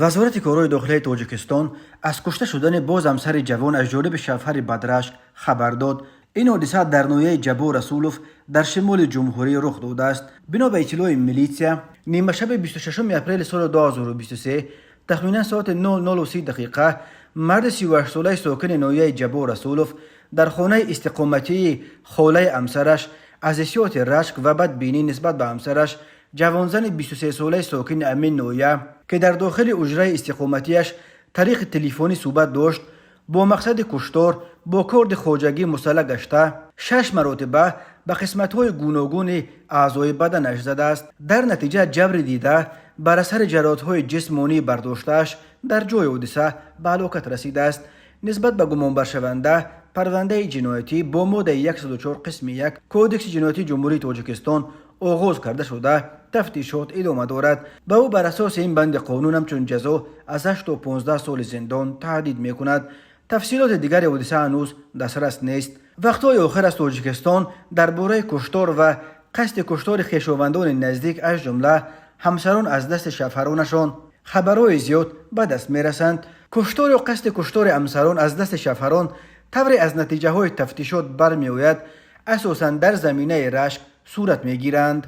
Вазорати корҳои дохилаи Тоҷикистон аз кушта шудани боз ҳамсари ҷавон аз ҷониби шавҳари бадрашк хабар дод. Ин ҳодиса дар ноҳияи Ҷаббор Расулов дар шимоли ҷумҳурӣ рух додааст. Бино ба иттилои милитсия, нимашаби 26 апрели соли 2023, тахминан соати 00:30 дақиқа, марди 38-солаи сокини ноҳияи Ҷаббор Расулов дар хонаи истиқоматии холаи ҳамсараш аз ҳиссиёти рашк ва бадбинӣ нисбат ба ҳамсараш, ҷавонзани 23-солаи сокини ҳамин ноҳия, ки дар дохили ҳуҷраи истиқоматиаш тариқи телефонӣ суҳбат дошт, бо мақсади куштор бо корди хоҷагӣ мусаллаҳ гашта, шаш маротиба ба қисматҳои гуногуни аъзои баданаш задааст. Дар натиҷа ҷабри дида бар асари ҷароҳатҳои ҷисмонӣ бардоштааш дар ҷои ҳодиса ба ҳалокат расидааст. Нисбат ба гумонбаршаванда парвандаи ҷиноятӣ бо моддаи 104 қисми 1 Кодекси ҷиноятии Ҷумҳурии Тоҷикистон оғоз карда шуда, тафтишот идома дорад. Ба ӯ бар асоси ин банди қонун ҳамчун ҷазо аз 8 то 15 соли зиндон таҳдид мекунад. Тафсилоти дигари ҳодиса ҳанӯз дастрас нест. Вақтҳои охир аз Тоҷикистон дар бораи куштор ва қасди куштори хешовандони наздик, аз ҷумла ҳамсарон аз дасти шавҳаронашон, хабарҳои зиёд ба даст мерасанд. Куштор ё қасди куштори ҳамсарон аз дасти шавҳарон, тавре аз натиҷаҳои тафтишот бармеояд, асосан дар заминаи рашк сурат мегиранд.